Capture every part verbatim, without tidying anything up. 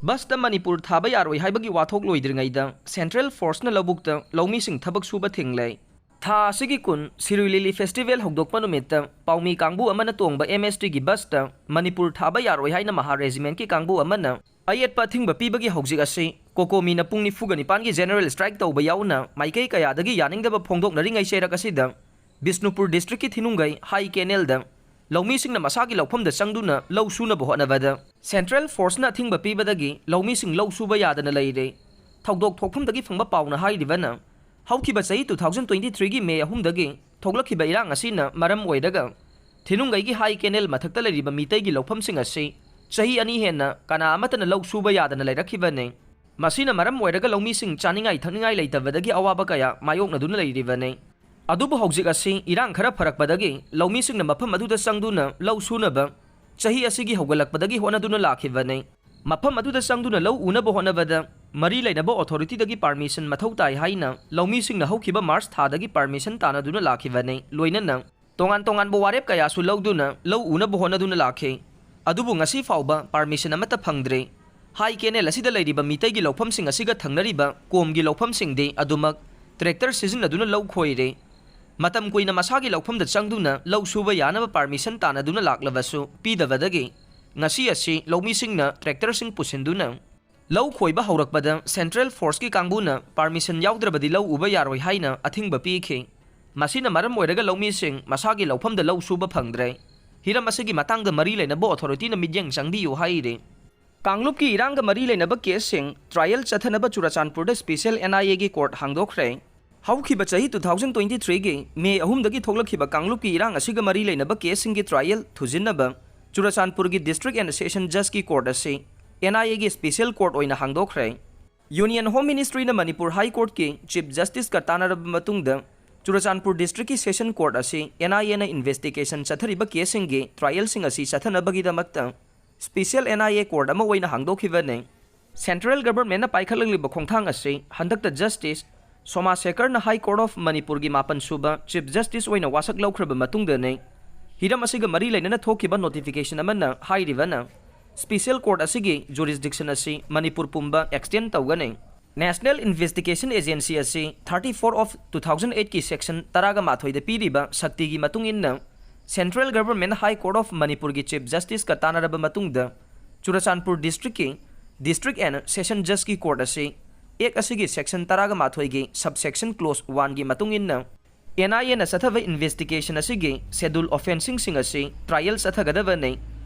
ꯕꯁꯇ ꯃꯅꯤꯄꯨꯔ ꯊꯥꯕ ꯌꯥꯔꯣꯏ ꯍꯥꯏꯕꯒꯤ ꯋꯥꯊꯣꯛ ꯂꯣꯏꯗ꯭ꯔꯤꯉꯩꯗ Central Forceꯅ ꯂꯧꯕꯨꯛꯇ ꯂꯧꯃꯤꯁꯤꯡ ꯊꯕꯛ ꯁꯨꯕ ꯊꯤꯡꯂꯦ꯫ ꯊꯥ ꯑꯁꯤꯒꯤ ꯀꯨꯟ, ꯁꯤꯔꯨꯏ ꯂꯤꯂꯤ Festival ꯍꯧꯗꯣꯛꯄ ꯅꯨꯃꯤꯠꯇ ꯄꯥꯎꯃꯤ ꯀꯥꯡꯕꯨ ꯑꯃꯅ ꯇꯣꯡꯕ MSTꯒꯤ ꯕꯁꯇ ꯃꯅꯤꯄꯨꯔ ꯊꯥꯕ ꯌꯥꯔꯣꯏ ꯍꯥꯏꯅ ꯃꯍꯥ ꯔꯦꯖꯤꯃꯦꯟꯠꯀꯤ ꯀꯥꯡꯕꯨ ꯑꯃꯅ ꯑꯌꯦꯠꯄ ꯑꯊꯤꯡꯕ ꯄꯤꯕꯒꯤ ꯍꯧꯖꯤꯛ ꯑꯁꯤ COCOMIꯅ ꯄꯨꯡ ꯅꯤꯐꯨꯒ ꯅꯤꯄꯥꯟꯒꯤ General Strike ꯇꯧꯕ ꯌꯥꯎꯅ ꯃꯥꯏꯀꯩ ꯀꯌꯥꯗꯒꯤ ꯌꯥꯅꯤꯡꯗꯕ ꯐꯣꯡꯗꯣꯛꯅꯔꯤꯉꯩ ꯆꯩꯔꯛ ꯑꯁꯤꯗ ꯕꯤꯁꯅꯨꯄꯨꯔ districtꯀꯤ ꯊꯤꯅꯨꯡꯒꯩ High Canalꯗ ꯂꯧꯃꯤꯁꯤꯡꯅ ꯃꯁꯥꯒꯤ ꯂꯧꯐꯝꯗ ꯆꯪꯗꯨꯅ ꯂꯧ ꯁꯨꯅꯕ ꯍꯣꯠꯅꯕꯗ Central Forceꯅ ꯑꯊꯤꯡꯕ ꯄꯤꯕꯗꯒꯤ ꯂꯧꯃꯤꯁꯤꯡ ꯂꯧ ꯁꯨꯕ ꯌꯥꯗꯅ ꯂꯩꯔꯦ꯫ ꯊꯧꯗꯣꯛ ꯊꯣꯛꯐꯝꯗꯒꯤ ꯐꯪꯕ ꯄꯥꯎꯅ ꯍꯥꯏꯔꯤꯕꯅ, ꯍꯧꯈꯤꯕ ꯆꯍꯤ two thousand twenty threeꯒꯤ May ꯑꯍꯨꯝꯗꯒꯤ ꯊꯣꯛꯂꯛꯈꯤꯕ ꯏꯔꯥꯡ ꯑꯁꯤꯅ ꯃꯔꯝ ꯑꯣꯏꯔꯒ ꯊꯤꯅꯨꯡꯒꯩꯒꯤ High Canal ꯃꯊꯛꯇ ꯂꯩꯔꯤꯕ ꯃꯤꯇꯩꯒꯤ ꯂꯧꯐꯝꯁꯤꯡ ꯑꯁꯤ ꯆꯍꯤ ꯑꯅꯤ ꯍꯦꯟꯅ ꯀꯅꯥ ꯑꯃꯠꯇꯅ ꯂꯧ ꯁꯨꯕ ꯌꯥꯗꯅ ꯂꯩꯔꯛꯈꯤꯕꯅꯤ꯫ ꯃꯁꯤꯅ ꯃꯔꯝ ꯑꯣꯏꯔꯒ ꯂꯧꯃꯤꯁꯤꯡ ꯆꯥꯅꯤꯡꯉꯥꯏ ꯊꯛꯅꯤꯡꯉꯥꯏ ꯂꯩꯇꯕꯗꯒꯤ ꯑꯋꯥꯕ ꯀꯌꯥ ꯃꯥꯌꯣꯛꯅꯗꯨꯅ ꯂꯩꯔꯤꯕꯅꯤ꯫ ꯑꯗꯨꯕꯨ ꯍꯧꯖꯤꯛ ꯑꯁꯤ ꯏꯔꯥꯡ ꯈꯔ ꯐꯔꯛꯄꯗꯒꯤ ꯂꯧꯃꯤꯁꯤꯡꯅ ꯃꯐꯝ ꯑꯗꯨꯗ ꯆꯪꯗꯨꯅ ꯂꯧ ꯁꯨꯅꯕ ꯆꯍꯤ ꯑꯁꯤꯒꯤ ꯍꯧꯒꯠꯂꯛꯄꯗꯒꯤ ꯍꯣꯠꯅꯗꯨꯅ ꯂꯥꯛꯈꯤꯕꯅꯤ꯫ ꯃꯐꯝ ꯑꯗꯨꯗ ꯆꯪꯗꯨꯅ ꯂꯧ ꯎꯅꯕ ꯍꯣꯠꯅꯕꯗ ꯃꯔꯤ ꯂꯩꯅꯕ authorityꯗꯒꯤ permission ꯃꯊꯧ ꯇꯥꯏ ꯍꯥꯏꯅ ꯂꯧꯃꯤꯁꯤꯡꯅ ꯍꯧꯈꯤꯕ March ꯊꯥꯗꯒꯤ permission ꯇꯥꯟꯅꯗꯨꯅ ꯂꯥꯛꯈꯤꯕꯅꯤ꯫ ꯂꯣꯏꯅꯅ ꯇꯣꯉꯥꯟ ꯇꯣꯉꯥꯟꯕ ꯋꯥꯔꯦꯞ ꯀꯌꯥꯁꯨ ꯂꯧꯗꯨꯅ ꯂꯧ ꯎꯅꯕ ꯍꯣꯠꯅꯗꯨꯅ ꯂꯥꯛꯈꯤ꯫ ꯑꯗꯨꯕꯨ ꯉꯁꯤ ꯐꯥꯎꯕ permission ꯑꯃꯠꯇ ꯐꯪꯗ꯭ꯔꯤ꯫ High Canal ꯑꯁꯤꯗ ꯂꯩꯔꯤꯕ ꯃꯤꯇꯩꯒꯤ ꯂꯧꯐꯝꯁꯤꯡ ꯑꯁꯤꯒ ꯊꯪꯅꯔꯤꯕ ꯀꯣꯝꯒꯤ ꯂꯧꯐꯝꯁꯤꯡꯗꯤ ꯑꯗꯨꯃꯛ tractor ꯁꯤꯖꯤꯟꯅꯗꯨꯅ ꯂꯧ ꯈꯣꯏꯔꯦ꯫ ꯃꯇꯝ ꯀꯨꯏꯅ ꯃꯁꯥꯒꯤ ꯂꯧꯐꯝꯗ ꯆꯪꯗꯨꯅ ꯂꯧ ꯁꯨꯕ ꯌꯥꯅꯕ permission ꯇꯥꯟꯅꯗꯨꯅ ꯂꯥꯛꯂꯕꯁꯨ ꯄꯤꯗꯕꯗꯒꯤ ꯉꯁꯤ ꯑꯁꯤ ꯂꯧꯃꯤꯁꯤꯡꯅ tractorꯁꯤꯡ ꯄꯨꯁꯤꯟꯗꯨꯅ ꯂꯧ ꯈꯣꯏꯕ ꯍꯧꯔꯛꯄꯗ Central Forceꯀꯤ ꯀꯥꯡꯕꯨꯅ permission ꯌꯥꯎꯗ꯭ꯔꯕꯗꯤ ꯂꯧ ꯎꯕ ꯌꯥꯔꯣꯏ ꯍꯥꯏꯅ ꯑꯊꯤꯡꯕ ꯄꯤꯈꯤ꯫ ꯃꯁꯤꯅ ꯃꯔꯝ ꯑꯣꯏꯔꯒ ꯂꯧꯃꯤꯁꯤꯡ ꯃꯁꯥꯒꯤ ꯂꯧꯐꯝꯗ ꯂꯧ ꯁꯨꯕ ꯐꯪꯗ꯭ꯔꯦ꯫ ꯍꯤꯔꯝ ꯑꯁꯤꯒꯤ ꯃꯇꯥꯡꯗ ꯃꯔꯤ ꯂꯩꯅꯕ authorityꯅ ꯃꯤꯠꯌꯦꯡ ꯆꯪꯕꯤꯌꯨ ꯍꯥꯏꯔꯤ꯫ ꯀꯥꯡꯂꯨꯞꯀꯤ ꯏꯔꯥꯡꯒ ꯃꯔꯤ ꯂꯩꯅꯕ caseꯁꯤꯡ trial ꯆꯠꯊꯅꯕ ꯆꯨꯔꯆꯥꯟꯄꯨꯔꯗ special NIAꯒꯤ court ꯍꯥꯡꯗꯣꯛꯈ꯭ꯔꯦ꯫ ꯍꯧꯈꯤꯕ ꯆꯍꯤ two thousand twenty threeꯒꯤ May ꯑꯍꯨꯝꯗꯒꯤ ꯊꯣꯛꯂꯛꯈꯤꯕ ꯀꯥꯡꯂꯨꯞꯀꯤ ꯏꯔꯥꯡ ꯑꯁꯤꯒ ꯃꯔꯤ ꯂꯩꯅꯕ caseꯁꯤꯡꯒꯤ trial ꯊꯨꯖꯤꯟꯅꯕ ꯆꯨꯔꯆꯥꯟꯄꯨꯔꯒꯤ District and Session Judgeꯀꯤ court ꯑꯁꯤ NIAꯒꯤ special court ꯑꯣꯏꯅ ꯍꯥꯡꯗꯣꯛꯈ꯭ꯔꯦ꯫ Union Home Ministryꯅ Manipur High Courtꯀꯤ Chief Justiceꯀ ꯇꯥꯟꯅꯔꯕ ꯃꯇꯨꯡꯗ ꯆꯨꯔꯆꯥꯟꯄꯨꯔ Districtꯀꯤ Session Court ꯑꯁꯤ NIAꯅ investigation ꯆꯠꯊꯔꯤꯕ caseꯁꯤꯡꯒꯤ trialꯁꯤꯡ ꯑꯁꯤ ꯆꯠꯊꯅꯕꯒꯤꯗꯃꯛꯇ special NIA court ꯑꯃ ꯑꯣꯏꯅ ꯍꯥꯡꯗꯣꯛꯈꯤꯕꯅꯤ꯫ Central Governmentꯅ ꯄꯥꯏꯈꯠꯂꯛꯂꯤꯕ ꯈꯣꯡꯊꯥꯡ ꯑꯁꯤ ꯍꯟꯗꯛꯇ Justice Soma ꯁꯦꯀꯔꯅ High Court of ꯃꯅꯤꯄꯨꯔꯒꯤ ꯃꯥꯄꯟ ꯁꯨꯕ Chief Justice ꯑꯣꯏꯅ ꯋꯥꯁꯛ ꯂꯧꯈ꯭ꯔꯕ ꯃꯇꯨꯡꯗꯅꯤ꯫ ꯍꯤꯔꯝ ꯑꯁꯤꯒ ꯃꯔꯤ ꯂꯩꯅꯅ ꯊꯣꯛꯈꯤꯕ notification ꯑꯃꯅ ꯍꯥꯏꯔꯤꯕꯅ, Special Court ꯑꯁꯤꯒꯤ jurisdiction ꯑꯁꯤ ꯃꯅꯤꯄꯨꯔ ꯄꯨꯝꯕ extend ꯇꯧꯒꯅꯤ꯫ National Investigation Agency ꯑꯁꯤ thirty four of two thousand eight ꯀꯤ section ꯇꯔꯥꯒ ꯃꯥꯊꯣꯏꯗ ꯄꯤꯔꯤꯕ ꯁꯛꯇꯤꯒꯤ ꯃꯇꯨꯡ ꯏꯟꯅ Central Government High Court of ꯃꯅꯤꯄꯨꯔꯒꯤ Chief Justiceꯀ ꯇꯥꯟꯅꯔꯕ ꯃꯇꯨꯡꯗ Churachandpur districtꯀꯤ District and Session Judgeꯀꯤ court ꯑꯁꯤ Act ꯑꯁꯤꯒꯤ section ꯇꯔꯥꯒ ꯃꯥꯊꯣꯏꯒꯤ subsection clause one ꯒꯤ ꯃꯇꯨꯡ ꯏꯟꯅ N I A ꯅ ꯆꯠꯊꯕ investigation ꯑꯁꯤꯒꯤ schedule offenceꯁꯤꯡ ꯑꯁꯤ trial ꯆꯠꯊꯒꯗꯕꯅꯤ꯫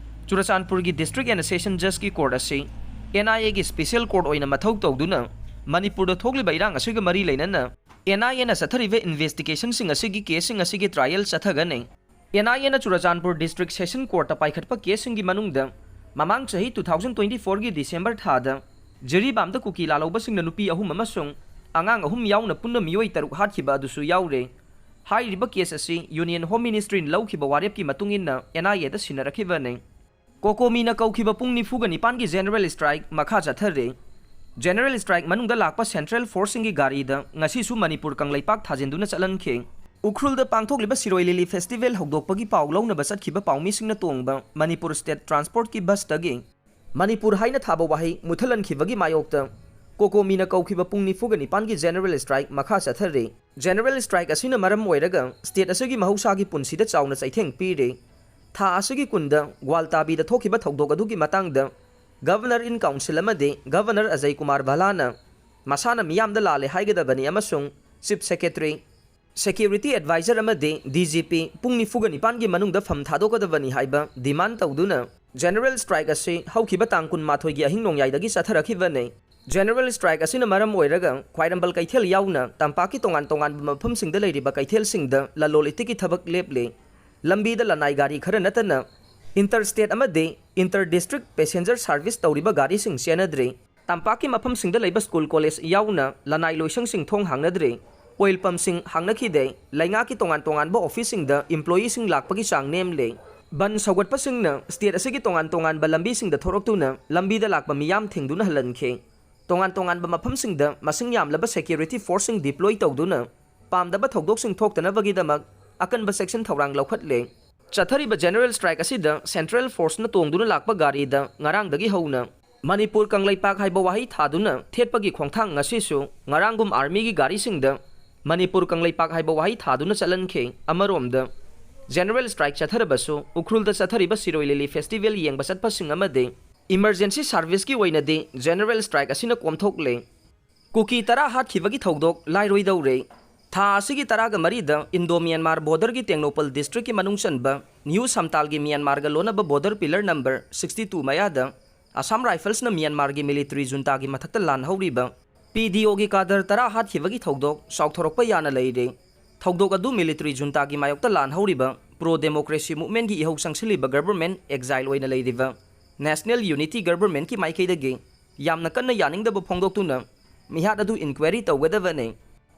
ꯆꯨꯔꯆꯥꯟꯄꯨꯔꯒꯤ District and Session Judgeꯀꯤ court ꯑꯁꯤ N I A ꯒꯤ special court ꯑꯣꯏꯅ ꯃꯊꯧ ꯇꯧꯗꯨꯅ ꯃꯅꯤꯄꯨꯔꯗ ꯊꯣꯛꯂꯤꯕ ꯏꯔꯥꯡ ꯑꯁꯤꯒ ꯃꯔꯤ ꯂꯩꯅꯅ N I A ꯅ ꯆꯠꯊꯔꯤꯕ investigationꯁꯤꯡ ꯑꯁꯤꯒꯤ caseꯁꯤꯡ ꯑꯁꯤꯒꯤ trial ꯆꯠꯊꯒꯅꯤ꯫ N I A ꯅ ꯆꯨꯔꯆꯥꯟꯄꯨꯔ District Session Courtꯇ ꯄꯥꯏꯈꯠꯄ caseꯁꯤꯡꯒꯤ ꯃꯅꯨꯡꯗ ꯃꯃꯥꯡ ꯆꯍꯤ two thousand twenty fourꯒꯤ December ꯊꯥꯗ ꯖꯤꯔꯤꯕꯥꯝꯗ ꯀꯨꯀꯤ ꯂꯥꯜꯍꯧꯕꯁꯤꯡꯅ ꯅꯨꯄꯤ ꯑꯍꯨꯝ ꯑꯃꯁꯨꯡ ꯑꯉꯥꯡ ꯑꯍꯨꯝ ꯌꯥꯎꯅ ꯄꯨꯟꯅ ꯃꯤꯑꯣꯏ ꯇꯔꯨꯛ ꯍꯥꯠꯈꯤꯕ ꯑꯗꯨꯁꯨ ꯌꯥꯎꯔꯦ꯫ ꯍꯥꯏꯔꯤꯕ case ꯑꯁꯤ Union Home Ministryꯅ ꯂꯧꯈꯤꯕ ꯋꯥꯔꯦꯞꯀꯤ ꯃꯇꯨꯡ ꯏꯟꯅ N I Aꯗ ꯁꯤꯟꯅꯔꯛꯈꯤꯕꯅꯤ꯫ ꯀꯣꯀꯣꯃꯤꯅ ꯀꯧꯈꯤꯕ ꯄꯨꯡ ꯅꯤꯐꯨꯒ ꯅꯤꯄꯥꯟꯒꯤ general strike ꯃꯈꯥ ꯆꯠꯊꯔꯦ꯫ General strike ꯃꯅꯨꯡꯗ ꯂꯥꯛꯄ central forceꯁꯤꯡꯒꯤ ꯒꯥꯔꯤꯗ ꯉꯁꯤꯁꯨ ꯃꯅꯤꯄꯨꯔ ꯀꯪꯂꯩꯄꯥꯛ ꯊꯥꯖꯤꯟꯗꯨꯅ ꯆꯠꯍꯟꯈꯤ꯫ ꯎꯈ꯭ꯔꯨꯜꯗ ꯄꯥꯡꯊꯣꯛꯂꯤꯕ ꯁꯤꯔꯣꯏ ꯂꯤꯂꯤ festival ꯍꯧꯗꯣꯛꯄꯒꯤ ꯄꯥꯎ ꯂꯧꯅꯕ ꯆꯠꯈꯤꯕ ꯄꯥꯎꯃꯤꯁꯤꯡꯅ ꯇꯣꯡꯕ ꯃꯅꯤꯄꯨꯔ State Transportꯀꯤ busꯇꯒꯤ ꯃꯅꯤꯄꯨꯔ ꯍꯥꯏꯅ ꯊꯥꯕ ꯋꯥꯍꯩ ꯃꯨꯠꯊꯠꯍꯟꯈꯤꯕꯒꯤ ꯃꯥꯌꯣꯛꯇ ꯀꯣꯀꯣꯃꯤꯅ ꯀꯧꯈꯤꯕ ꯄꯨꯡ ꯅꯤꯐꯨꯒ ꯅꯤꯄꯥꯟꯒꯤ general strike ꯃꯈꯥ ꯆꯠꯊꯔꯦ꯫ General strike ꯑꯁꯤꯅ ꯃꯔꯝ ꯑꯣꯏꯔꯒ state ꯑꯁꯤꯒꯤ ꯃꯍꯧꯁꯥꯒꯤ ꯄꯨꯟꯁꯤꯗ ꯆꯥꯎꯅ ꯆꯩꯊꯦꯡ ꯄꯤꯔꯦ꯫ ꯊꯥ ꯑꯁꯤꯒꯤ ꯀꯨꯟꯗ ꯒ꯭ꯋꯥꯜꯇꯥꯕꯤꯗ ꯊꯣꯛꯈꯤꯕ ꯊꯧꯗꯣꯛ ꯑꯗꯨꯒꯤ ꯃꯇꯥꯡꯗ Governor in Council ꯑꯃꯗꯤ Governor ꯑꯖꯌ ꯀꯨꯃꯥꯔ ꯚꯜꯂꯥꯅ ꯃꯁꯥꯅ ꯃꯤꯌꯥꯝꯗ ꯂꯥꯜꯂꯦ ꯍꯥꯏꯒꯗꯕꯅꯤ ꯑꯃꯁꯨꯡ Chief Secretary, Security Advisor ꯑꯃꯗꯤ D G P ꯄꯨꯡ ꯅꯤꯐꯨꯒ ꯅꯤꯄꯥꯟꯒꯤ ꯃꯅꯨꯡꯗ ꯐꯝ ꯊꯥꯗꯣꯛꯀꯗꯕꯅꯤ ꯍꯥꯏꯕ demand ꯇꯧꯗꯨꯅ general strike ꯑꯁꯤ ꯍꯧꯈꯤꯕ ꯇꯥꯡ ꯀꯨꯟꯃꯥꯊꯣꯏꯒꯤ ꯑꯍꯤꯡ ꯅꯣꯡꯌꯥꯏꯗꯒꯤ ꯆꯠꯊꯔꯛꯈꯤꯕꯅꯤ꯫ General strike ꯑꯁꯤꯅ ꯃꯔꯝ ꯑꯣꯏꯔꯒ ꯈ꯭ꯋꯥꯏꯔꯝꯕꯟ ꯀꯩꯊꯦꯜ ꯌꯥꯎꯅ ꯇꯝꯄꯥꯛꯀꯤ ꯇꯣꯉꯥꯟ ꯇꯣꯉꯥꯟꯕ ꯃꯐꯝꯁꯤꯡꯗ ꯂꯩꯔꯤꯕ ꯀꯩꯊꯦꯜꯁꯤꯡꯗ ꯂꯂꯣꯜ ꯏꯇꯤꯛꯀꯤ ꯊꯕꯛ ꯂꯦꯞꯂꯦ꯫ ꯂꯝꯕꯤꯗ ꯂꯅꯥꯏ ꯒꯥꯔꯤ ꯈꯔ ꯅꯠꯇꯅ inter state ꯑꯃꯗꯤ inter district passenger service ꯇꯧꯔꯤꯕ ꯒꯥꯔꯤꯁꯤꯡ ꯆꯦꯟꯅꯗ꯭ꯔꯦ꯫ ꯇꯝꯄꯥꯛꯀꯤ ꯃꯐꯝꯁꯤꯡꯗ ꯂꯩꯕ school college ꯌꯥꯎꯅ ꯂꯅꯥꯏ ꯂꯣꯏꯁꯪꯁꯤꯡ ꯊꯣꯡ ꯍꯥꯡꯅꯗ꯭ꯔꯦ꯫ Oil pumpꯁꯤꯡ ꯍꯥꯡꯅꯈꯤꯗꯦ꯫ ꯂꯩꯉꯥꯛꯀꯤ ꯇꯣꯉꯥꯟ ꯇꯣꯉꯥꯟꯕ officeꯁꯤꯡꯗ employeeꯁꯤꯡ ꯂꯥꯛꯄꯒꯤ ꯆꯥꯡ ꯅꯦꯝꯂꯦ꯫ ꯕꯟ ꯁꯧꯒꯠꯄꯁꯤꯡꯅ state ꯑꯁꯤꯒꯤ ꯇꯣꯉꯥꯟ ꯇꯣꯉꯥꯟꯕ ꯂꯝꯕꯤꯁꯤꯡꯗ ꯊꯣꯔꯛꯇꯨꯅ ꯂꯝꯕꯤꯗ ꯂꯥꯛꯄ ꯃꯤꯌꯥꯝ ꯊꯤꯡꯗꯨꯅ ꯍꯜꯍꯟꯈꯤ꯫ ꯇꯣꯉꯥꯟ ꯇꯣꯉꯥꯟꯕ ꯃꯐꯝꯁꯤꯡꯗ ꯃꯁꯤꯡ ꯌꯥꯝꯂꯕ security forceꯁꯤꯡ deploy ꯇꯧꯗꯨꯅ ꯄꯥꯝꯗꯕ ꯊꯧꯗꯣꯛꯁꯤꯡ ꯊꯣꯛꯇꯅꯕꯒꯤꯗꯃꯛ ꯑꯀꯟꯕ ꯆꯦꯛꯁꯤꯟ ꯊꯧꯔꯥꯡ ꯂꯧꯈꯠꯂꯦ꯫ ꯆꯠꯊꯔꯤꯕ ꯖꯦꯅꯔꯦꯜ ꯁ꯭ꯇ꯭ꯔꯥꯏꯛ ꯑꯁꯤꯗ ꯁꯦꯟꯇ꯭ꯔꯦꯜ ꯐꯣꯔꯁꯅ ꯇꯣꯡꯗꯨꯅ ꯂꯥꯛꯄ ꯒꯥꯔꯤꯗ ꯉꯔꯥꯡꯗꯒꯤ ꯍꯧꯅ ꯃꯅꯤꯄꯨꯔ ꯀꯪꯂꯩꯄꯥꯛ ꯍꯥꯏꯕ ꯋꯥꯍꯩ ꯊꯥꯗꯨꯅ ꯊꯦꯠꯄꯒꯤ ꯈꯣꯡꯊꯥꯡ ꯉꯁꯤꯁꯨ ꯉꯔꯥꯡꯒꯨꯝ ꯑꯥꯔꯃꯤꯒꯤ ꯒꯥꯔꯤꯁꯤꯡꯗ ꯃꯅꯤꯄꯨꯔ ꯀꯪꯂꯩꯄꯥꯛ ꯍꯥꯏꯕ ꯋꯥꯍꯩ ꯊꯥꯗꯨꯅ ꯆꯠꯍꯟꯈꯤ꯫ ꯑꯃꯔꯣꯝꯗ ꯖꯦꯅꯔꯦꯜ ꯁ꯭ꯇ꯭ꯔꯥꯏꯛ ꯆꯠꯊꯔꯕꯁꯨ ꯎꯈ꯭ꯔꯨꯜꯗ ꯆꯠꯊꯔꯤꯕ ꯁꯤꯔꯣꯏ ꯂꯤꯂꯤ ꯐꯦꯁꯇꯤꯚꯦꯜ ꯌꯦꯡꯕ ꯆꯠꯄꯁꯤꯡ ꯑꯃꯗꯤ ꯏꯃꯔꯖꯦꯟꯁꯤ ꯁꯥꯔꯚꯤꯁꯀꯤ ꯑꯣꯏꯅꯗꯤ ꯖꯦꯅꯔꯦꯜ ꯁ꯭ꯇ꯭ꯔꯥꯏꯛ ꯑꯁꯤꯅ ꯀꯣꯝꯊꯣꯛꯂꯦ꯫ ꯀꯨꯀꯤ ꯇꯔꯥ ꯍꯥꯠꯈꯤꯕꯒꯤ ꯊꯧꯗꯣꯛ ꯂꯥꯏꯔꯣꯏꯗꯧꯔꯦ꯫ ꯊꯥ ꯑꯁꯤꯒꯤ ꯇꯔꯥꯒ ꯃꯔꯤꯗ ꯏꯟꯗꯣ ꯃ꯭ꯌꯥꯟꯃꯥꯔ ꯕꯣꯔꯗꯔꯒꯤ ꯇꯦꯡꯅꯧꯄꯜ ꯗꯤꯁꯇ꯭ꯔꯤꯛꯀꯤ ꯃꯅꯨꯡ ꯆꯟꯕ ꯅ꯭ꯌꯨ ꯁꯝꯇꯥꯜꯒꯤ ꯃ꯭ꯌꯥꯟꯃꯥꯔꯒ ꯂꯣꯟꯅꯕ border pillar number sixty two ꯃꯌꯥꯗ ꯑꯁꯥꯝ ꯔꯥꯏꯐꯜꯁꯅ ꯃ꯭ꯌꯥꯟꯃꯥꯔꯒꯤ ꯃꯤꯂꯤꯇꯔꯤ ꯖꯨꯟꯇꯥꯒꯤ ꯃꯊꯛꯇ ꯂꯥꯟ ꯍꯧꯔꯤꯕ ꯄꯤ ꯗꯤ ꯑꯣꯒꯤ ꯀꯥꯗꯔ ꯇꯔꯥ ꯍꯥꯠꯈꯤꯕꯒꯤ ꯊꯧꯗꯣꯛ ꯆꯥꯎꯊꯣꯔꯛꯄ ꯌꯥꯅ ꯂꯩꯔꯦ꯫ ꯊꯧꯗꯣꯛ ꯑꯗꯨ ꯃꯤꯂꯤꯇꯔꯤ ꯖꯨꯟꯇꯥꯒꯤ ꯃꯥꯌꯣꯛꯇ ꯂꯥꯟ ꯍꯧꯔꯤꯕ ꯄ꯭ꯔꯣ ꯗꯦꯃꯣꯀ꯭ꯔꯦꯁꯤ ꯃꯨꯚꯃꯦꯟꯠꯒꯤ ꯏꯍꯧ ꯆꯪꯁꯤꯜꯂꯤꯕ ꯒꯚꯔꯟꯃꯦꯟꯠ ꯑꯦꯛꯖꯥꯏꯜ ꯑꯣꯏꯅ ꯂꯩꯔꯤꯕ ꯅꯦꯁꯅꯦꯜ ꯌꯨꯅꯤꯇꯤ ꯒꯚꯔꯟꯃꯦꯟꯠꯀꯤ ꯃꯥꯏꯀꯩꯗꯒꯤ ꯌꯥꯝꯅ ꯀꯟꯅ ꯌꯥꯅꯤꯡꯗꯕ ꯐꯣꯡꯗꯣꯛꯇꯨꯅ ꯃꯤꯍꯥꯠ ꯑꯗꯨ ꯏꯟꯀ꯭ꯋꯥꯏꯔꯤ ꯇꯧꯒꯗꯕꯅꯤ꯫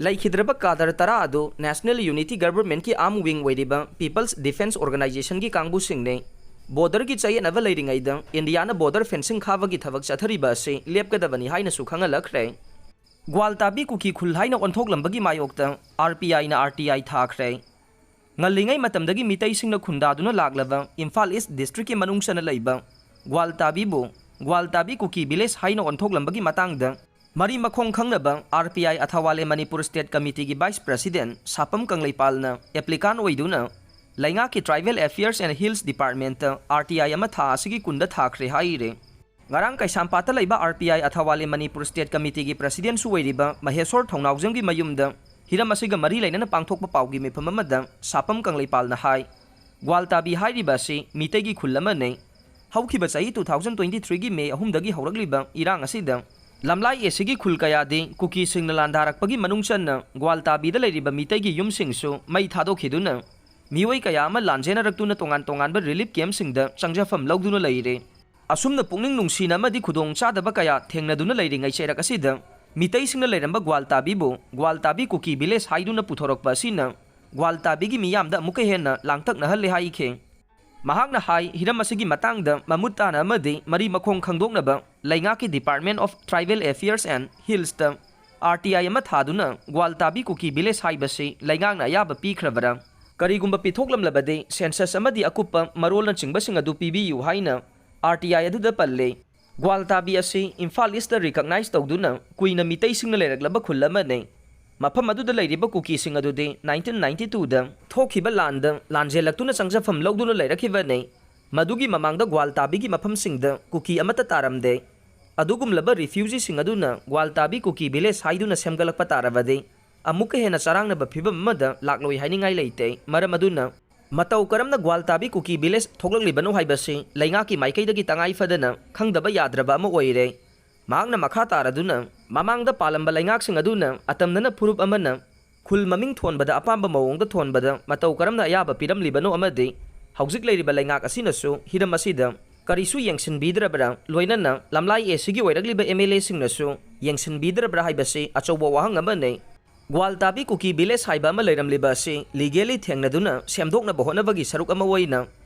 ꯂꯩꯈꯤꯗ꯭ꯔꯕ ꯀꯥꯗꯔ ꯇꯔꯥ ꯑꯗꯨ ꯅꯦꯁꯅꯦꯜ ꯌꯨꯅꯤꯇꯤ ꯒꯚꯔꯟꯃꯦꯟꯠꯀꯤ ꯑꯥꯔꯝ ꯋꯤꯡ ꯑꯣꯏꯔꯤꯕ ꯄꯤꯄꯜꯁ ꯗꯤꯐꯦꯟꯁ ꯑꯣꯔꯒꯅꯥꯏꯖꯦꯁꯟꯒꯤ ꯀꯥꯡꯕꯨꯁꯤꯡꯅꯤ꯫ ꯕꯣꯔꯗꯔꯒꯤ ꯆꯌꯦꯠꯅꯕ ꯂꯩꯔꯤꯉꯩꯗ ꯏꯟꯗꯤꯌꯥꯅ ꯕꯣꯔꯗꯔ ꯐꯦꯟꯁꯤꯡ ꯈꯥꯕꯒꯤ ꯊꯕꯛ ꯆꯠꯊꯔꯤꯕ ꯑꯁꯤ ꯂꯦꯞꯀꯗꯕꯅꯤ ꯍꯥꯏꯅꯁꯨ ꯈꯪꯍꯜꯂꯛꯈ꯭ꯔꯦ꯫ ꯒ꯭ꯋꯥꯜꯇꯥꯕꯤ ꯀꯨꯀꯤ ꯈꯨꯜ ꯍꯥꯏꯅ ꯑꯣꯟꯊꯣꯛꯂꯝꯕꯒꯤ ꯃꯥꯌꯣꯛꯇ ꯑꯥꯔ ꯄꯤ ꯑꯥꯏꯅ ꯑꯥꯔ ꯇꯤ ꯑꯥꯏ ꯊꯥꯈ꯭ꯔꯦ꯫ ꯉꯜꯂꯤꯉꯩ ꯃꯇꯝꯗꯒꯤ ꯃꯤꯇꯩꯁꯤꯡꯅ ꯈꯨꯟꯗꯥꯗꯨꯅ ꯂꯥꯛꯂꯕ ꯏꯝꯐꯥꯜ ꯏꯁ ꯗꯤꯁꯇ꯭ꯔꯤꯛꯀꯤ ꯃꯅꯨꯡ ꯆꯟꯅ ꯂꯩꯕ ꯒ꯭ꯋꯥꯜꯇꯥꯕꯤꯕꯨ ꯒ꯭ꯋꯥꯜꯇꯥꯕꯤ ꯀꯨꯀꯤ ꯚꯤꯂꯦꯖ ꯍꯥꯏꯅ ꯑꯣꯟꯊꯣꯛꯂꯝꯕꯒꯤ ꯃꯇꯥꯡꯗ ꯃꯔꯤ ꯃꯈꯣꯡ ꯈꯪꯅꯕ R P I Athawale Manipur state ꯀꯃꯤꯇꯤꯒꯤ ꯚꯥꯏꯁ ꯄ꯭ꯔꯁꯤꯗꯦꯟꯠ ꯁꯥꯄꯝ ꯀꯪꯂꯩꯄꯥꯜꯅ ꯑꯦꯄ꯭ꯂꯤꯀꯥꯟ ꯑꯣꯏꯗꯨꯅ ꯂꯩꯉꯥꯛꯀꯤ ꯇ꯭ꯔꯥꯏꯕꯦꯜ ꯑꯦꯐꯤꯌꯔꯁ ꯑꯦꯟ ꯍꯤꯜꯁ ꯗꯤꯄꯥꯔꯠꯃꯦꯟꯠꯇ ꯑꯥꯔ ꯇꯤ ꯑꯥꯏ ꯑꯃ ꯊꯥ ꯑꯁꯤꯒꯤ ꯀꯨꯟꯗ ꯊꯥꯈ꯭ꯔꯦ ꯍꯥꯏꯔꯦ꯫ ꯉꯔꯥꯡ ꯀꯩꯁꯥꯝꯄꯥꯠꯇ ꯂꯩꯕ R P I Athawale Manipur state ꯀꯃꯤꯇꯤꯒꯤ ꯄ꯭ꯔꯁꯤꯗꯦꯟꯠꯁꯨ ꯑꯣꯏꯔꯤꯕ ꯃꯍꯦꯁꯣꯔ ꯊꯧꯅꯥꯎꯖꯝꯒꯤ ꯃꯌꯨꯝꯗ ꯍꯤꯔꯝ ꯑꯁꯤꯒ ꯃꯔꯤ ꯂꯩꯅꯅ ꯄꯥꯡꯊꯣꯛꯄ ꯄꯥꯎꯒꯤ ꯃꯤꯐꯝ ꯑꯃꯗ ꯁꯥꯄꯝ ꯀꯪꯂꯩꯄꯥꯜꯅ ꯍꯥꯏ, ꯒ꯭ꯋꯥꯜꯇꯥꯕꯤ ꯍꯥꯏꯔꯤꯕ ꯑꯁꯤ ꯃꯤꯇꯩꯒꯤ ꯈꯨꯜ ꯑꯃꯅꯤ꯫ ꯍꯧꯈꯤꯕ ꯆꯍꯤ ꯇꯨ ꯊꯥꯎꯖꯟ ꯇ꯭ꯋꯦꯟꯇꯤ ꯊ꯭ꯔꯤꯒꯤ ꯃꯦ ꯑꯍꯨꯝꯗꯒꯤ ꯍꯧꯔꯛꯂꯤꯕ ꯏꯔꯥꯡ ꯑꯁꯤꯗ ꯂꯝꯂꯥꯏ ꯑꯦꯁꯤꯒꯤ ꯈꯨꯜ ꯀꯌꯥꯗꯤ ꯀꯨꯀꯤꯁꯤꯡꯅ ꯂꯥꯟꯗꯥꯔꯛꯄꯒꯤ ꯃꯅꯨꯡ ꯆꯟꯅ ꯒ꯭ꯋꯥꯜꯇꯥꯕꯤꯗ ꯂꯩꯔꯤꯕ ꯃꯤꯇꯩꯒꯤ ꯌꯨꯝꯁꯤꯡꯁꯨ ꯃꯩ ꯊꯥꯗꯣꯛꯈꯤꯗꯨꯅ ꯃꯤꯑꯣꯏ ꯀꯌꯥ ꯑꯃ ꯂꯥꯟꯖꯦꯟꯅꯔꯛꯇꯨꯅ ꯇꯣꯉꯥꯟ ꯇꯣꯉꯥꯟꯕ ꯔꯤꯂꯤꯐ ꯀꯦꯝꯞꯁꯤꯡꯗ ꯆꯪꯖꯐꯝ ꯂꯧꯗꯨꯅ ꯂꯩꯔꯦ꯫ ꯑꯁꯨꯝꯅ ꯄꯨꯛꯅꯤꯡ ꯅꯨꯡꯁꯤꯅ ꯑꯃꯗꯤ ꯈꯨꯗꯣꯡ ꯆꯥꯗꯕ ꯀꯌꯥ ꯊꯦꯡꯅꯗꯨꯅ ꯂꯩꯔꯤꯉꯩ ꯆꯩꯔꯛ ꯑꯁꯤꯗ ꯃꯤꯇꯩꯁꯤꯡꯅ ꯂꯩꯔꯝꯕ ꯒ꯭ꯋꯥꯜꯇꯥꯕꯤꯕꯨ ꯒ꯭ꯋꯥꯜꯇꯥꯕꯤ ꯀꯨꯀꯤ ꯚꯤꯂꯦꯖ ꯍꯥꯏꯗꯨꯅ ꯄꯨꯊꯣꯔꯛꯄ ꯑꯁꯤꯅ ꯒ꯭ꯋꯥꯜꯇꯥꯕꯤꯒꯤ ꯃꯤꯌꯥꯝꯗ ꯑꯃꯨꯛꯀ ꯍꯦꯟꯅ ꯂꯥꯡꯇꯛꯅꯍꯜꯂꯦ ꯍꯥꯏꯈꯤ꯫ ꯃꯍꯥꯛꯅ ꯍꯥꯏ, ꯍꯤꯔꯝ ꯑꯁꯤꯒꯤ ꯃꯇꯥꯡꯗ ꯃꯃꯨꯠ ꯇꯥꯅ ꯑꯃꯗꯤ ꯃꯔꯤ ꯃꯈꯣꯡ ꯈꯪꯗꯣꯛꯅꯕ ꯂꯩꯉꯥꯛꯀꯤ Department of Tribal Affairs and Hillsꯇ ꯑꯥꯔ ꯇꯤ ꯑꯥꯏ ꯑꯃ ꯊꯥꯗꯨꯅ ꯒ꯭ꯋꯥꯜꯇꯥꯕꯤ ꯀꯨꯀꯤ ꯚꯤꯂꯦꯖ ꯍꯥꯏꯕꯁꯤ ꯂꯩꯉꯥꯛꯅ ꯑꯌꯥꯕ ꯄꯤꯈ꯭ꯔꯕꯔꯥ? ꯀꯔꯤꯒꯨꯝꯕ ꯄꯤꯊꯣꯛꯂꯝꯂꯕꯗꯤ ꯁꯦꯟꯁꯁ ꯑꯃꯗꯤ ꯑꯀꯨꯞꯄ ꯃꯔꯣꯜꯅꯆꯤꯡꯕꯁꯤꯡ ꯑꯗꯨ ꯄꯤꯕꯤꯌꯨ ꯍꯥꯏꯅ ꯑꯥꯔ ꯇꯤ ꯑꯥꯏ ꯑꯗꯨꯗ ꯄꯜꯂꯤ꯫ ꯒ꯭ꯋꯥꯜꯇꯥꯕꯤ ꯑꯁꯤ ꯏꯝꯐꯥꯜ ꯏꯁꯇ ꯔꯤꯀꯛꯅꯥꯏꯖ ꯇꯧꯗꯨꯅ ꯀꯨꯏꯅ ꯃꯤꯇꯩꯁꯤꯡꯅ ꯂꯩꯔꯛꯂꯕ ꯈꯨꯜ ꯑꯃꯅꯤ꯫ ꯃꯐꯝ ꯑꯗꯨꯗ ꯂꯩꯔꯤꯕ ꯀꯨꯀꯤꯁꯤꯡ ꯑꯗꯨꯗꯤ ꯅꯥꯏꯟꯇꯤꯟ ꯅꯥꯏꯟꯇꯤ ꯇꯨꯗ ꯊꯣꯛꯈꯤꯕ ꯂꯥꯟꯗ ꯂꯥꯟꯖꯦꯜꯂꯛꯇꯨꯅ ꯆꯪꯖꯐꯝ ꯂꯧꯗꯨꯅ ꯂꯩꯔꯛꯈꯤꯕꯅꯤ꯫ ꯃꯗꯨꯒꯤ ꯃꯃꯥꯡꯗ ꯒ꯭ꯋꯥꯜꯇꯥꯕꯤꯒꯤ ꯃꯐꯝꯁꯤꯡꯗ ꯀꯨꯀꯤ ꯑꯃꯠꯇ ꯇꯥꯔꯝꯗꯦ꯫ ꯑꯗꯨꯒꯨꯝꯂꯕ ꯔꯤꯐ꯭ꯌꯨꯖꯤꯁꯤꯡ ꯑꯗꯨꯅ ꯒ꯭ꯋꯥꯜꯇꯥꯕꯤ ꯀꯨꯀꯤ ꯚꯤꯂꯦꯖ ꯍꯥꯏꯗꯨꯅ ꯁꯦꯝꯒꯠꯂꯛꯄ ꯇꯥꯔꯕꯗꯤ ꯑꯃꯨꯛꯀ ꯍꯦꯟꯅ ꯆꯔꯥꯡꯅꯕ ꯐꯤꯕꯝ ꯑꯃꯗ ꯂꯥꯛꯂꯣꯏ ꯍꯥꯏꯅꯤꯡꯉꯥꯏ ꯂꯩꯇꯦ꯫ ꯃꯔꯝ ꯑꯗꯨꯅ ꯃꯇꯧ ꯀꯔꯝꯅ ꯒ꯭ꯋꯥꯜꯇꯥꯕꯤ ꯀꯨꯀꯤ ꯚꯤꯂꯦꯖ ꯊꯣꯛꯂꯛꯂꯤꯕꯅꯣ ꯍꯥꯏꯕꯁꯤ ꯂꯩꯉꯥꯛꯀꯤ ꯃꯥꯏꯀꯩꯗꯒꯤ ꯇꯉꯥꯏ ꯐꯗꯅ ꯈꯪꯗꯕ ꯌꯥꯗ꯭ꯔꯕ ꯑꯃ ꯑꯣꯏꯔꯦ꯫ ꯃꯍꯥꯛꯅ ꯃꯈꯥ ꯇꯥꯔꯗꯨꯅ ꯃꯃꯥꯡꯗ ꯄꯥꯜꯂꯝꯕ ꯂꯩꯉꯥꯛꯁꯤꯡ ꯑꯗꯨꯅ ꯑꯇꯝꯅꯅ ꯐꯨꯔꯨꯞ ꯑꯃꯅ ꯈꯨꯜ ꯃꯃꯤꯡ ꯊꯣꯟꯕꯗ ꯑꯄꯥꯝꯕ ꯃꯑꯣꯡꯗ ꯊꯣꯟꯕꯗ ꯃꯇꯧ ꯀꯔꯝꯅ ꯑꯌꯥꯕ ꯄꯤꯔꯝꯂꯤꯕꯅꯣ ꯑꯃꯗꯤ ꯍꯧꯖꯤꯛ ꯂꯩꯔꯤꯕ ꯂꯩꯉꯥꯛ ꯑꯁꯤꯅꯁꯨ ꯍꯤꯔꯝ ꯑꯁꯤꯗ ꯀꯔꯤꯁꯨ ꯌꯦꯡꯁꯤꯟꯕꯤꯗ꯭ꯔꯕ꯭ꯔꯥ, ꯂꯣꯏꯅꯅ ꯂꯝꯂꯥꯏ ꯑꯦ ꯁꯤꯒꯤ ꯑꯣꯏꯔꯛꯂꯤꯕ ꯑꯦꯝ ꯑꯦꯜ ꯑꯦꯁꯤꯡꯅꯁꯨ ꯌꯦꯡꯁꯤꯟꯕꯤꯗ꯭ꯔꯕ꯭ꯔꯥ ꯍꯥꯏꯕꯁꯤ ꯑꯆꯧꯕ ꯋꯥꯍꯪ ꯑꯃꯅꯤ꯫ ꯒ꯭ꯋꯥꯜꯇꯥꯕꯤ ꯀꯨꯀꯤ ꯚꯤꯂꯦꯖ ꯍꯥꯏꯕ ꯑꯃ ꯂꯩꯔꯝꯂꯤꯕ ꯑꯁꯤ ꯂꯤꯒꯦꯂꯤ ꯊꯦꯡꯅꯗꯨꯅ ꯁꯦꯝꯗꯣꯛꯅꯕ ꯍꯣꯠꯅꯕꯒꯤ ꯁꯔꯨꯛ ꯑꯃ ꯑꯣꯏꯅ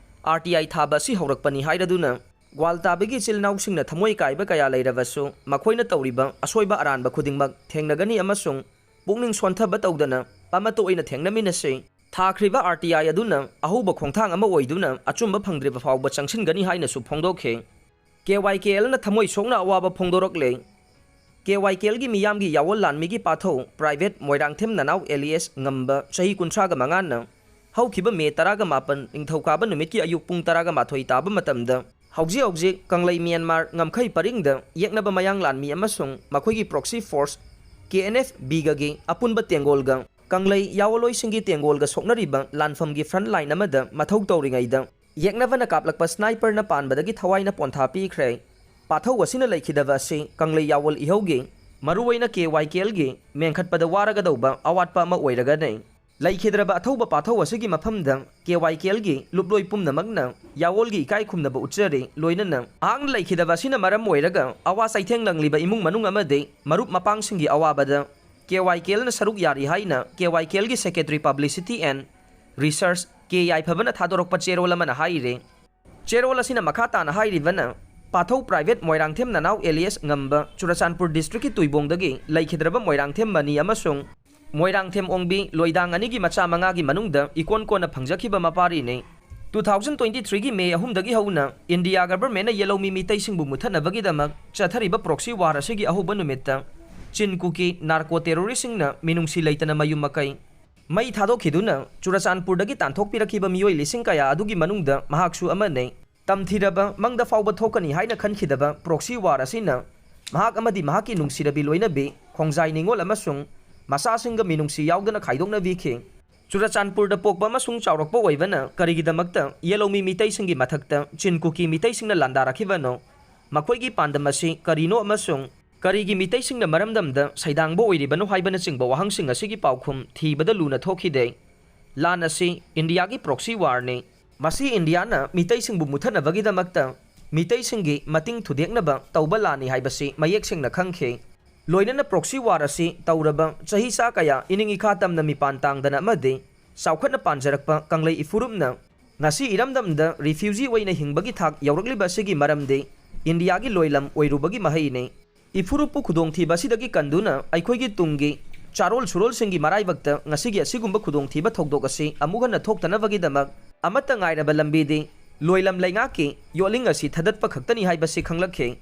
ꯑꯥꯔ ꯇꯤ ꯑꯥꯏ ꯊꯥꯕ ꯑꯁꯤ ꯍꯧꯔꯛꯄꯅꯤ ꯍꯥꯏꯔꯗꯨꯅ ꯒ꯭ꯋꯥꯜꯇꯥꯕꯤꯒꯤ ꯏꯆꯤꯜ ꯏꯅꯥꯎꯁꯤꯡꯅ ꯊꯃꯣꯏ ꯀꯥꯏꯕ ꯀꯌꯥ ꯂꯩꯔꯕꯁꯨ ꯃꯈꯣꯏꯅ ꯇꯧꯔꯤꯕ ꯑꯁꯣꯏꯕ ꯑꯔꯥꯟꯕ ꯈꯨꯗꯤꯡꯃꯛ ꯊꯦꯡꯅꯒꯅꯤ ꯑꯃꯁꯨꯡ ꯄꯨꯛꯅꯤꯡ ꯁꯣꯟꯊꯕ ꯇꯧꯗꯅ ꯑꯃꯠꯇ ꯑꯣꯏꯅ ꯊꯦꯡꯅꯃꯤꯟꯅꯁꯤ꯫ ꯊꯥꯈ꯭ꯔꯤꯕ ꯑꯥꯔ ꯇꯤ ꯑꯥꯏ ꯑꯗꯨꯅ ꯑꯍꯧꯕ ꯈꯣꯡꯊꯥꯡ ꯑꯃ ꯑꯣꯏꯗꯨꯅ ꯑꯆꯨꯝꯕ ꯐꯪꯗ꯭ꯔꯤꯕ ꯐꯥꯎꯕ ꯆꯪꯁꯤꯟꯒꯅꯤ ꯍꯥꯏꯅꯁꯨ ꯐꯣꯡꯗꯣꯛꯈꯤ꯫ ꯀꯦ ꯋꯥꯏ ꯀꯦ ꯑꯦꯜꯅ ꯊꯃꯣꯏ ꯁꯣꯛꯅ ꯑꯋꯥꯕ ꯐꯣꯡꯗꯣꯔꯛꯂꯦ꯫ ꯀꯦ ꯋꯥꯏ ꯀꯦ ꯑꯦꯜꯒꯤ ꯃꯤꯌꯥꯝꯒꯤ ꯌꯥꯑꯣꯜ ꯂꯥꯟꯃꯤꯒꯤ ꯄꯥꯊꯧ ꯄ꯭ꯔꯥꯏꯚꯦꯠ ꯃꯣꯏꯔꯥꯡꯊꯦꯝ ꯅꯅꯥꯎ ꯑꯦꯂꯤꯌꯥꯁ ꯉꯝꯕ ꯆꯍꯤ ꯀꯨꯟꯊ꯭ꯔꯥꯒ ꯃꯉꯥꯅ ꯍꯧꯈꯤꯕ ꯃꯦ ꯇꯔꯥꯒ ꯃꯥꯄꯟ ꯅꯤꯡꯊꯧꯀꯥꯕ ꯅꯨꯃꯤꯠꯀꯤ ꯑꯌꯨꯛ ꯄꯨꯡ ꯇꯔꯥꯒ ꯃꯥꯊꯣꯏ ꯇꯥꯕ ꯃꯇꯝꯗ ꯍꯧꯖꯤꯛ ꯍꯧꯖꯤꯛ ꯀꯪꯂꯩ ꯃ꯭ꯌꯥꯟꯃꯥꯔ ꯉꯝꯈꯩ ꯄꯔꯤꯡꯗ ꯌꯦꯛꯅꯕ ꯃꯌꯥꯡ ꯂꯥꯟꯃꯤ ꯑꯃꯁꯨꯡ ꯃꯈꯣꯏꯒꯤ ꯄ꯭ꯔꯣꯛꯁꯤ ꯐꯣꯔꯁ ꯀꯦ ꯑꯦꯟ ꯑꯦꯐ ꯕꯤꯒꯒꯤ ꯑꯄꯨꯟꯕ ꯇꯦꯡꯒꯣꯜꯒ ꯀꯪꯂꯩ ꯌꯥꯑꯣꯜꯂꯣꯏꯁꯤꯡꯒꯤ ꯇꯦꯡꯒꯣꯜꯒ ꯁꯣꯛꯅꯔꯤꯕ ꯂꯥꯟꯐꯝꯒꯤ ꯐ꯭ꯔꯟꯠ ꯂꯥꯏꯟ ꯑꯃꯗ ꯃꯊꯧ ꯇꯧꯔꯤꯉꯩꯗ ꯌꯦꯛꯅꯕꯅ ꯀꯥꯞꯂꯛꯄ ꯁ꯭ꯅꯥꯏꯄꯔꯅ ꯄꯥꯟꯕꯗꯒꯤ ꯊꯋꯥꯏꯅ ꯄꯣꯟꯊꯥ ꯄꯤꯈ꯭ꯔꯦ꯫ ꯄꯥꯊꯧ ꯑꯁꯤꯅ ꯂꯩꯈꯤꯗꯕ ꯑꯁꯤ ꯀꯪꯂꯩ ꯌꯥꯑꯣꯜ ꯏꯍꯧꯒꯤ, ꯃꯔꯨꯑꯣꯏꯅ ꯀꯦ ꯋꯥꯏ ꯀꯦ ꯑꯦꯜꯒꯤ ꯃꯦꯟꯈꯠꯄꯗ ꯋꯥꯔꯒꯗꯧꯕ ꯑꯋꯥꯠꯄ ꯑꯃ ꯑꯣꯏꯔꯒꯅꯤ꯫ ꯂꯩꯈꯤꯗ꯭ꯔꯕ ꯑꯊꯧꯕ ꯄꯥꯊꯧ ꯑꯁꯤꯒꯤ ꯃꯐꯝꯗ ꯀꯦ ꯋꯥꯏ ꯀꯦ ꯑꯦꯜꯒꯤ ꯂꯨꯞꯂꯣꯏ ꯄꯨꯝꯅꯃꯛꯅ ꯌꯥꯑꯣꯜꯒꯤ ꯏꯀꯥꯏ ꯈꯨꯝꯅꯕ ꯎꯠꯆꯔꯤ꯫ ꯂꯣꯏꯅꯅ ꯃꯍꯥꯛꯅ ꯂꯩꯈꯤꯗꯕ ꯑꯁꯤꯅ ꯃꯔꯝ ꯑꯣꯏꯔꯒ ꯑꯋꯥ ꯆꯩꯊꯦꯡ ꯅꯪꯂꯤꯕ ꯏꯃꯨꯡ ꯃꯅꯨꯡ ꯑꯃꯗꯤ ꯃꯔꯨꯞ ꯃꯄꯥꯡꯁꯤꯡꯒꯤ ꯑꯋꯥꯕꯗ ꯀꯦ ꯋꯥꯏ ꯀꯦ ꯑꯦꯜꯅ ꯁꯔꯨꯛ ꯌꯥꯔꯤ ꯍꯥꯏꯅ ꯀꯦ ꯋꯥꯏ ꯀꯦ ꯑꯦꯜꯒꯤ secretary publicity and research K ꯌꯥꯏꯐꯕꯅ ꯊꯥꯗꯣꯔꯛꯄ ꯆꯦꯔꯣꯜ ꯑꯃꯅ ꯍꯥꯏꯔꯤ꯫ ꯆꯦꯔꯣꯜ ꯑꯁꯤꯅ ꯃꯈꯥ ꯇꯥꯅ ꯍꯥꯏꯔꯤꯕꯅ, ꯄꯥꯊꯧ ꯄ꯭ꯔꯥꯏꯚꯦꯠ ꯃꯣꯏꯔꯥꯡꯊꯦꯝ ꯅꯅꯥꯎ ꯑꯦꯂꯤꯌꯥꯁ ꯉꯝꯕ ꯆꯨꯔꯆꯥꯟꯄꯨꯔ ꯗꯤꯁꯇ꯭ꯔꯤꯛꯀꯤ ꯇꯨꯏꯕꯣꯡꯗꯒꯤ ꯂꯩꯈꯤꯗ꯭ꯔꯕ ꯃꯣꯏꯔꯥꯡꯊꯦꯝ ꯃꯅꯤ ꯑꯃꯁꯨꯡ ꯃꯣꯏꯔꯥꯡꯊꯦꯝ ꯑꯣꯡꯕꯤ ꯂꯣꯏꯗꯥꯡ ꯑꯅꯤꯒꯤ ꯃꯆꯥ ꯃꯉꯥꯒꯤ ꯃꯅꯨꯡꯗ ꯏꯀꯣꯟ ꯀꯣꯟꯅ ꯐꯪꯖꯈꯤꯕ ꯃꯄꯥꯔꯤꯅꯤ꯫ Two thousand twenty threeꯒꯤ May ꯑꯍꯨꯝꯗꯒꯤ ꯍꯧꯅ ꯏꯟꯗꯤꯌꯥ ꯒꯚꯔꯟꯃꯦꯟꯠꯅ ꯌꯦꯜꯍꯧꯃꯤ ꯃꯤꯇꯩꯁꯤꯡꯕꯨ ꯃꯨꯠꯊꯠꯅꯕꯒꯤꯗꯃꯛ ꯆꯠꯊꯔꯤꯕ proxy war ꯑꯁꯤꯒꯤ ꯑꯍꯧꯕ ꯅꯨꯃꯤꯠꯇ ꯆꯤꯟ ꯀꯨꯀꯤ narco terroristꯁꯤꯡꯅ ꯃꯤꯅꯨꯡꯁꯤ ꯂꯩꯇꯅ ꯃꯌꯨꯝ ꯃꯀꯩ ꯃꯩ ꯊꯥꯗꯣꯛꯈꯤꯗꯨꯅ ꯆꯨꯔꯆꯥꯟꯄꯨꯔꯗꯒꯤ ꯇꯥꯟꯊꯣꯛꯄꯤꯔꯛꯈꯤꯕ ꯃꯤꯑꯣꯏ ꯂꯤꯁꯤꯡ ꯀꯌꯥ ꯑꯗꯨꯒꯤ ꯃꯅꯨꯡꯗ ꯃꯍꯥꯛꯁꯨ ꯑꯃꯅꯤ꯫ ꯇꯝꯊꯤꯔꯕ ꯃꯪꯗ ꯐꯥꯎꯕ ꯊꯣꯛꯀꯅꯤ ꯍꯥꯏꯅ ꯈꯟꯈꯤꯗꯕ proxy war ꯑꯁꯤꯅ ꯃꯍꯥꯛ ꯑꯃꯗꯤ ꯃꯍꯥꯛꯀꯤ ꯅꯨꯡꯁꯤꯔꯕꯤ ꯂꯣꯏꯅꯕꯤ ꯈꯣꯡꯖꯥꯏ ꯅꯤꯉꯣꯜ ꯑꯃꯁꯨꯡ ꯃꯆꯥꯁꯤꯡꯒ ꯃꯤꯅꯨꯡꯁꯤ ꯌꯥꯎꯗꯅ ꯈꯥꯏꯗꯣꯛꯅꯕꯤꯈꯤ꯫ ꯆꯨꯔꯆꯥꯟꯄꯨꯔꯗ ꯄꯣꯛꯄ ꯑꯃꯁꯨꯡ ꯆꯥꯎꯔꯛꯄ ꯑꯣꯏꯕꯅ ꯀꯔꯤꯒꯤꯗꯃꯛꯇ ꯌꯦꯜꯍꯧꯃꯤ ꯃꯤꯇꯩꯁꯤꯡꯒꯤ ꯃꯊꯛꯇ ꯆꯤꯟ ꯀꯨꯀꯤ ꯃꯤꯇꯩꯁꯤꯡꯅ ꯂꯥꯟꯗꯥꯔꯛꯈꯤꯕꯅꯣ? ꯃꯈꯣꯏꯒꯤ ꯄꯥꯟꯗꯝ ꯑꯁꯤ ꯀꯔꯤꯅꯣ ꯑꯃꯁꯨꯡ ꯀꯔꯤꯒꯤ ꯃꯤꯇꯩꯁꯤꯡꯅ ꯃꯔꯝꯗꯝꯗ ꯁꯩꯗꯥꯡꯕ ꯑꯣꯏꯔꯤꯕꯅꯣ ꯍꯥꯏꯕꯅꯆꯤꯡꯕ ꯋꯥꯍꯪꯁꯤꯡ ꯑꯁꯤꯒꯤ ꯄꯥꯎꯈꯨꯝ ꯊꯤꯕꯗ ꯂꯨꯅ ꯊꯣꯛꯈꯤꯗꯦ꯫ ꯂꯥꯟ ꯑꯁꯤ ꯏꯟꯗꯤꯌꯥꯒꯤ proxy warꯅꯤ꯫ ꯃꯁꯤ ꯏꯟꯗꯤꯌꯥꯅ ꯃꯤꯇꯩꯁꯤꯡꯕꯨ ꯃꯨꯠꯊꯠꯅꯕꯒꯤꯗꯃꯛꯇ ꯃꯤꯇꯩꯁꯤꯡꯒꯤ ꯃꯇꯤꯡ ꯊꯨꯗꯦꯛꯅꯕ ꯇꯧꯕ ꯂꯥꯟꯅꯤ ꯍꯥꯏꯕꯁꯤ ꯃꯌꯦꯛ ꯁꯦꯡꯅ ꯈꯪꯈꯤ꯫ ꯂꯣꯏꯅꯅ proxy war ꯑꯁꯤ ꯇꯧꯔꯕ ꯆꯍꯤ ꯆꯥ ꯀꯌꯥ ꯏꯅꯤꯡ ꯏꯈꯥ ꯇꯝꯅ ꯃꯤꯄꯥꯟ ꯇꯥꯡꯗꯅ ꯑꯃꯗꯤ ꯆꯥꯎꯈꯠꯅ ꯄꯥꯟꯖꯔꯛꯄ ꯀꯪꯂꯩ ꯏꯐꯨꯔꯨꯞꯅ ꯉꯁꯤ ꯏꯔꯝꯗꯝꯗ refugee ꯑꯣꯏꯅ ꯍꯤꯡꯕꯒꯤ ꯊꯥꯛ ꯌꯧꯔꯛꯂꯤꯕ ꯑꯁꯤꯒꯤ ꯃꯔꯝꯗꯤ ꯏꯟꯗꯤꯌꯥꯒꯤ ꯂꯣꯏꯂꯝ ꯑꯣꯏꯔꯨꯕꯒꯤ ꯃꯍꯩꯅꯤ꯫ ꯏꯐꯨꯔꯨꯞꯄꯨ ꯈꯨꯗꯣꯡꯊꯤꯕ ꯑꯁꯤꯗꯒꯤ ꯀꯟꯗꯨꯅ ꯑꯩꯈꯣꯏꯒꯤ ꯇꯨꯡꯒꯤ ꯆꯥꯔꯣꯜ ꯁꯨꯔꯣꯜꯁꯤꯡꯒꯤ ꯃꯔꯥꯏꯕꯛꯇ ꯉꯁꯤꯒꯤ ꯑꯁꯤꯒꯨꯝꯕ ꯈꯨꯗꯣꯡꯊꯤꯕ ꯊꯧꯗꯣꯛ ꯑꯁꯤ ꯑꯃꯨꯛ ꯍꯟꯅ ꯊꯣꯛꯇꯅꯕꯒꯤꯗꯃꯛ ꯑꯃꯠꯇ ꯉꯥꯏꯔꯕ ꯂꯝꯕꯤꯗꯤ ꯂꯣꯏꯂꯝ ꯂꯩꯉꯥꯛꯀꯤ ꯌꯣꯠꯂꯤꯡ ꯑꯁꯤ ꯊꯗꯠꯄ ꯈꯛꯇꯅꯤ ꯍꯥꯏꯕꯁꯤ ꯈꯪꯂꯛꯈꯤ꯫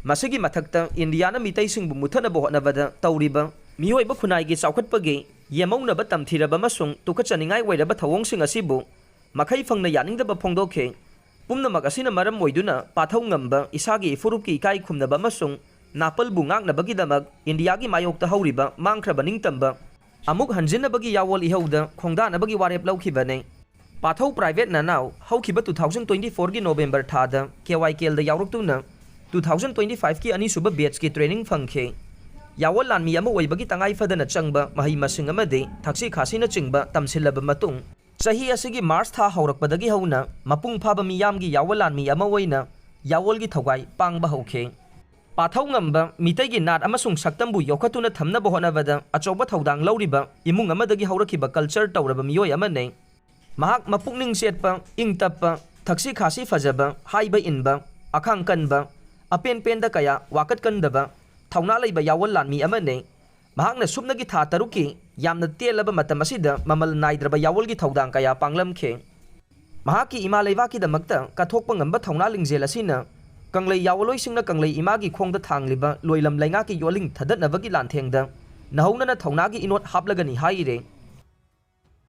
ꯃꯁꯤꯒꯤ ꯃꯊꯛꯇ ꯏꯟꯗꯤꯌꯥꯅ ꯃꯤꯇꯩꯁꯤꯡꯕꯨ ꯃꯨꯠꯊꯠꯅꯕ ꯍꯣꯠꯅꯕꯗ ꯇꯧꯔꯤꯕ ꯃꯤꯑꯣꯏꯕ ꯈꯨꯟꯅꯥꯏꯒꯤ ꯆꯥꯎꯈꯠꯄꯒꯤ ꯌꯦꯃꯧꯅꯕ ꯇꯝꯊꯤꯔꯕ ꯑꯃꯁꯨꯡ ꯇꯨꯀꯠꯆꯅꯤꯡꯉꯥꯏ ꯑꯣꯏꯔꯕ ꯊꯧꯑꯣꯡꯁꯤꯡ ꯑꯁꯤꯕꯨ ꯃꯈꯩ ꯐꯪꯅ ꯌꯥꯅꯤꯡꯗꯕ ꯐꯣꯡꯗꯣꯛꯈꯤ꯫ ꯄꯨꯝꯅꯃꯛ ꯑꯁꯤꯅ ꯃꯔꯝ ꯑꯣꯏꯗꯨꯅ ꯄꯥꯊꯧ ꯉꯝꯕ ꯏꯁꯥꯒꯤ ꯏꯐꯨꯔꯨꯞꯀꯤ ꯏꯀꯥꯏ ꯈꯨꯝꯅꯕ ꯑꯃꯁꯨꯡ ꯅꯥꯄꯜꯕꯨ ꯉꯥꯛꯅꯕꯒꯤꯗꯃꯛ ꯏꯟꯗꯤꯌꯥꯒꯤ ꯃꯥꯌꯣꯛꯇ ꯍꯧꯔꯤꯕ ꯃꯥꯡꯈ꯭ꯔꯕ ꯅꯤꯡꯇꯝꯕ ꯑꯃꯨꯛ ꯍꯟꯖꯤꯟꯅꯕꯒꯤ ꯌꯥꯋꯣꯜ ꯏꯍꯧꯗ ꯈꯣꯡꯗꯥꯅꯕꯒꯤ ꯋꯥꯔꯦꯞ ꯂꯧꯈꯤꯕꯅꯤ꯫ ꯄꯥꯊꯧ ꯄ꯭ꯔꯥꯏꯚꯦꯠ ꯅꯅꯥꯎ ꯍꯧꯈꯤꯕ two thousand twenty fourꯒꯤ November ꯊꯥꯗ K Y ꯀꯦꯜꯗ ꯌꯥꯎꯔꯛꯇꯨꯅ two thousand twenty fiveꯀꯤ ꯑꯅꯤꯁꯨꯕ batchꯀꯤ training ꯐꯪꯈꯤ꯫ ꯌꯥꯋꯣꯜ ꯂꯥꯟꯃꯤ ꯑꯃ ꯑꯣꯏꯕꯒꯤ ꯇꯉꯥꯏ ꯐꯗꯅ ꯆꯪꯕ ꯃꯍꯩ ꯃꯁꯤꯡ ꯑꯃꯗꯤ ꯊꯛꯁꯤ ꯈꯥꯁꯤꯅꯆꯤꯡꯕ ꯇꯝꯁꯤꯜꯂꯕ ꯃꯇꯨꯡ, ꯆꯍꯤ ꯑꯁꯤꯒꯤ March ꯊꯥ ꯍꯧꯔꯛꯄꯗꯒꯤ ꯍꯧꯅ ꯃꯄꯨꯡ ꯐꯥꯕ ꯃꯤꯌꯥꯝꯒꯤ ꯌꯥꯋꯣꯜ ꯂꯥꯟꯃꯤ ꯑꯃ ꯑꯣꯏꯅ ꯌꯥꯋꯣꯜꯒꯤ ꯊꯧꯒꯥꯏ ꯄꯥꯡꯕ ꯍꯧꯈꯤ꯫ ꯄꯥꯊꯧ ꯉꯝꯕ ꯃꯤꯇꯩꯒꯤ ꯅꯥꯠ ꯑꯃꯁꯨꯡ ꯁꯛꯇꯝꯕꯨ ꯌꯣꯛꯈꯠꯇꯨꯅ ꯊꯝꯅꯕ ꯍꯣꯠꯅꯕꯗ ꯑꯆꯧꯕ ꯊꯧꯗꯥꯡ ꯂꯧꯔꯤꯕ ꯏꯃꯨꯡ ꯑꯃꯗꯒꯤ ꯍꯧꯔꯛꯈꯤꯕ culture ꯇꯧꯔꯕ ꯃꯤꯑꯣꯏ ꯑꯃꯅꯤ꯫ ꯃꯍꯥꯛ ꯃꯄꯨꯛꯅꯤꯡ ꯆꯦꯠꯄ, ꯏꯪ ꯇꯞꯄ, ꯊꯛꯁꯤ ꯈꯥꯁꯤ ꯐꯖꯕ, ꯍꯥꯏꯕ ꯏꯟꯕ, ꯑꯈꯥꯡ ꯀꯟꯕ, ꯑꯄꯦꯟ ꯄꯦꯟꯗ ꯀꯌꯥ ꯋꯥꯀꯠꯀꯟꯗꯕ, ꯊꯧꯅꯥ ꯂꯩꯕ ꯌꯥꯋꯣꯜ ꯂꯥꯟꯃꯤ ꯑꯃꯅꯤ꯫ ꯃꯍꯥꯛꯅ ꯁꯨꯞꯅꯒꯤ ꯊꯥ ꯇꯔꯨꯛꯀꯤ ꯌꯥꯝꯅ ꯇꯦꯜꯂꯕ ꯃꯇꯝ ꯑꯁꯤꯗ ꯃꯃꯜ ꯅꯥꯏꯗ꯭ꯔꯕ ꯌꯥꯑꯣꯜꯒꯤ ꯊꯧꯗꯥꯡ ꯀꯌꯥ ꯄꯥꯡꯂꯝꯈꯤ꯫ ꯃꯍꯥꯛꯀꯤ ꯏꯃꯥ ꯂꯩꯕꯥꯛꯀꯤꯗꯃꯛꯇ ꯀꯠꯊꯣꯛꯄ ꯉꯝꯕ ꯊꯧꯅꯥ ꯂꯤꯡꯖꯦꯜ ꯑꯁꯤꯅ ꯀꯪꯂꯩ ꯌꯥꯑꯣꯜꯂꯣꯏꯁꯤꯡꯅ ꯀꯪꯂꯩ ꯏꯃꯥꯒꯤ ꯈꯣꯡꯗ ꯊꯥꯡꯂꯤꯕ ꯂꯣꯏꯂꯝ ꯂꯩꯉꯥꯛꯀꯤ ꯌꯣꯜꯂꯤꯡ ꯊꯗꯠꯅꯕꯒꯤ ꯂꯥꯟꯊꯦꯡꯗ ꯅꯧꯍꯧꯅꯅ ꯊꯧꯅꯥꯒꯤ ꯏꯅꯣꯠ ꯍꯥꯞꯂꯒꯅꯤ ꯍꯥꯏꯔꯦ꯫